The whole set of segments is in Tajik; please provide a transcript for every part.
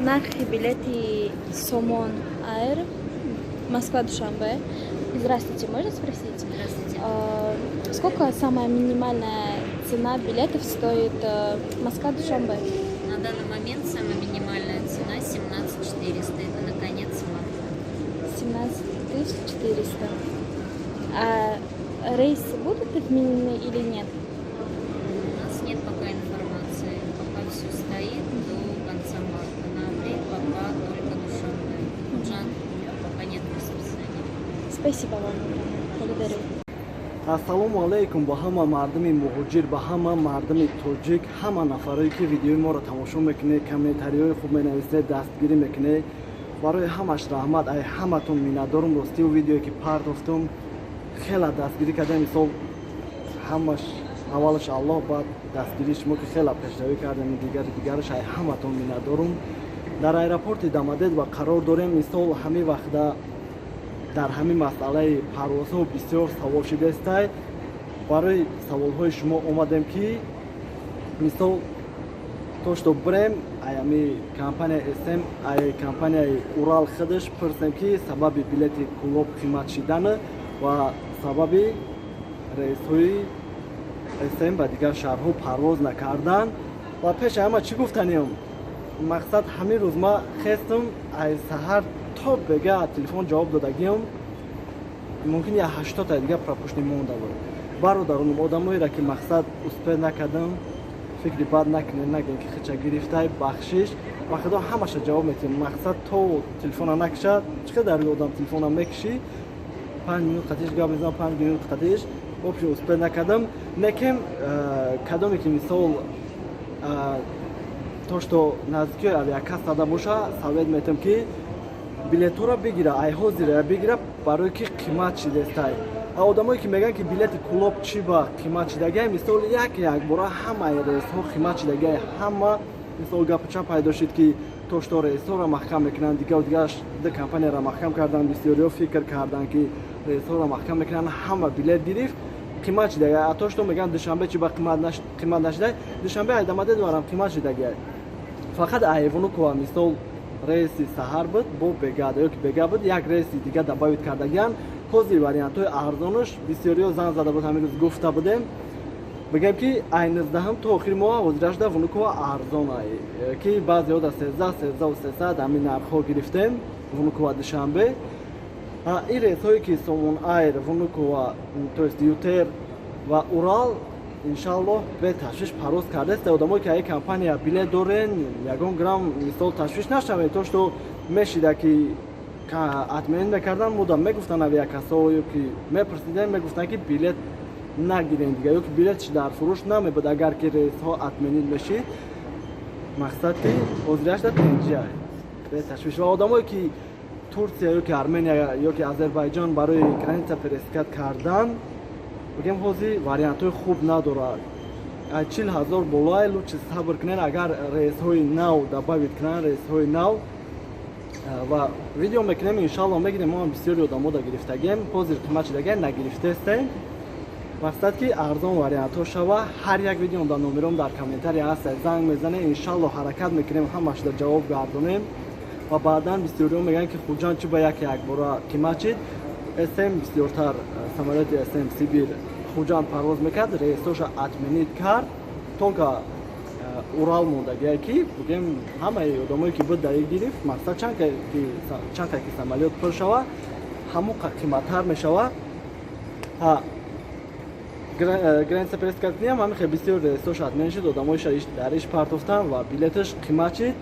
Нархи билети Сомон Аэр Москва — Душанбе. Здравствуйте, можно спросить? Здравствуйте. Сколько самая минимальная цена билетов стоит Москва — Душанбе? На данный момент самая минимальная цена 17 400. Это на конец марта. 17 400. А рейсы будут отменены или нет? У нас нет пока информации. Пока все стоит до конца марта. На апрель пока только Душанбе. Худжанд пока нет расписания. Спасибо вам огромное. Благодарю. Ассалому алайкум ба ҳама мардуми муҳоҷир, ба ҳама мардуми тоҷик, ҳама нафарое, ки видеои моро тамошо мекунед, комментариҳои хуб менависед, дастгирӣ мекунед. Барои ҳамаш раҳмат, ай ҳаматон миннатдорум. Ростию видеое, ки партофтум, хела дастгирӣ кардем. Мисол, ҳамаш аввалаш Аллоҳ, баъд дастгирии шумо, ки хела пешравӣ кардем. Дигари дигараш, ай ҳаматон миннатдорум. Дар аэропорти Домодедово қарор дорем. Мисол, ҳамин вақта дар ҳамин масъалаи парвозҳо бисёр савол шидастай. Барои саволҳои шумо омадем, ки мисол, то что бирем аями компания СМ, ай компанияи Урал худаш пурсем, ки сабаби билети Кулоб қимат шидана ва сабаби рейсҳои СМ ба дигар шаҳрҳо парвоз накардан. Ва пеши ҳама чӣ гуфтаниям? Мақсад, ҳамин рӯз ма хестам, ай саҳар то бега телефон ҷавоб додагиам, мумкин я 80-та дига пропущенный монда буд. Бародаронам, одамоеро, ки мақсад успеть накардам, фикри бад накунед, нагӯем, ки хича гирифтай. Бахшиш ба худо, ҳамаша ҷавоб метиҳем. Мақсад, то телефона накушад, чӣ қадар одам телефона мекушӣ, 5 минут қатиш гап мезанам, 5 минут қатиш вообще успеть накардам. Некем кадоме ки, мисол, то что наздикиҳои авиакассада боша, совет метиҳам, ки билетҳоро бигира, ай ҳозира бигира, барое ки қимат шидестай. А одамое, ки мегӯянд, ки билети Кулоб чӣ ба қимат шидагиай, мисол, як якбора ҳамаи рейсҳо қимат шидагиай. Ҳама, мисол, гапу чап пайдо шуд, ки то что рейсҳоро маҳкам мекунанд, дигар дигараш ду компанияро маҳкам карданд. Бисёриҳо фикр карданд, ки рейсҳоро маҳкам мекунанд, ҳама билет гирифт, қимат шидагиай. А то что мегӯянд, Душанбе чӣ ба қимат нашидай, Душанбе ай Домодедово қимат шидагиай. Фақат ай Внуково, мисол, рейси саҳар буд, бо бегада ё ки бега буд, як рейси дига добавить кардагиян. Ҳозир вариантҳои арзонаш, бисёриҳо занг зада буд, ҳамин рӯз гуфта будем, бигем, ки ай 19-ҳам то охири моҳ ҳозирашда Внуково арзон ай, ки баъзеҳо да 13, 13 300 ҳамин нархҳо гирифтем Внуково — Душанбе. Ин рейсҳое, ки Сомон Айр, Внуково, то есть ЮТэйр ва Урал, иншаллоҳ, беташвиш парвоз кардааст. Одамое, ки ай компания билет дорен, ягон грамм, мисол, ташвиш нашавед. То что мешида, ки отменить мекардан, мудам мегуфтанд авиакассао ё ки мепурсидем, мегуфтанд, ки билет нагирем дига ё ки билетш дар фурӯш намебуд, агар ки рейсҳо отменить мешид. Мақсад, ки ҳозирашда тенҷиа, беташвиш. Ва одамое, ки Турсия ё ки Армения ё ки Азербайҷон барои граница пересекать кардан, бигем, ҳозир вариантҳои хуб надорад, 40 000 болоай, лучше сабр кунед, агар рейсҳои нав добавить кунанд, рейсҳои нав ва видео мекунем, иншалло, мегирем. Мо бисёри одамода гирифтагем, ҳозир қимат шидагем, нагирифтестем. Мақсад, ки арзон вариантҳо шава. Ҳар як видеом дар номером дар комментария ҳаст, занг мезанем, иншалло, ҳаракат мекунем, ҳамашда ҷавоб гардонем. Ва баъдан бисёриҳо мегӯянд, ки Хуҷанд чӣ ба як якбора қимат шид? СМ бисёртар, самолёти СМ Сибир Хуҷанд парвоз мекард, рейсоша отменить кард, только Урал мондагие, ки бигем, ҳамаи одамое, ки буд, даи гирифт. Мақсад, чанд ки самолёт пур шава, ҳамон қиматтар мешава. Граница пересекать ҳам ҳамин хел бисёр рейсош отмен шуд, одамоиша дар иш партофтан ва билеташ қимат шид.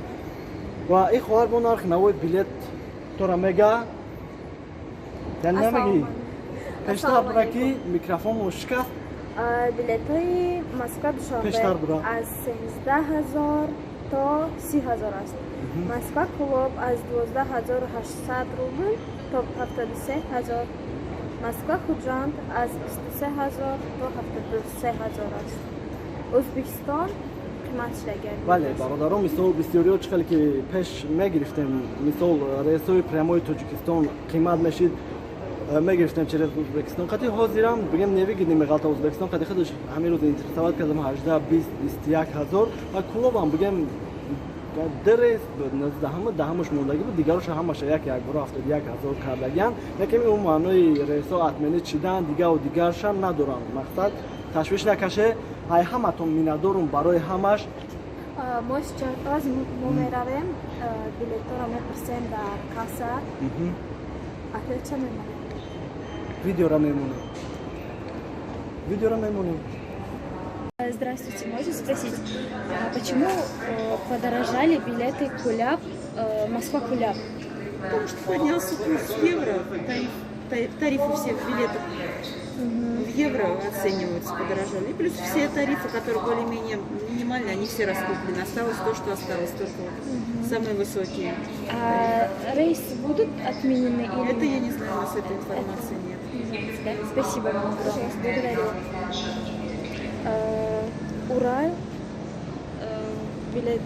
Ва ин хоҳар бо нархи навои билет тора мега, яъне намегӣ, пештар бура, ки микрофонмо шикаст. Билетҳои Москва — Душанбе аз 13 000 то 30 000 аст. Москва — Кулоб аз 12 800 рубл то 73 000. Москва — Хуҷанд аз 23 000 то 73 000 аст. Ӯзбекистон қимат шудагиам. Бале, бародарон, мисол, бисёриҳо чӣ хеле ки пеш мегирифтем, мисол, рейсҳои прямои Тоҷикистон қимат мешид, мегирифтем через Узбекистон қати. Ҳозирам, бигем, невыгодный меғалта Узбекистон қати. Худаш ҳамин рӯз интересовать кардам, 18, 20, 21 ҳазор. Ва Кулобам, бигем, Ду рейс буд, 19-ҳама, 10-ҳамаш мондагӣ буд, дигароша ҳамаша як якбора 71 000 кардагиян. Лекин ӯ маънои рейсҳо отменить шидан, дигаву дигаршам надоранд. Мақсад, ташвиш накаше, ай ҳаматон миннатдорум барои ҳамаш. Мо сейчас мо меравем, билетҳоро мепурсем дар касса, опять мемонем. Видеора мемонем, видеора мемонем. Здравствуйте, можно спросить, а почему подорожали билеты Куляб, Москва-Куляб? Потому что поднялся курс евро, тариф, тарифы всех билетов в евро оцениваются, подорожали. И плюс все тарифы, которые более-менее минимальные, они все раскуплены. Осталось то, что осталось, только вот самые высокие. А рейсы будут отменены или Это я не знаю, у нас этой информации нет. Не знаете, да? Спасибо вам, пожалуйста, благодарю. Урал, билет.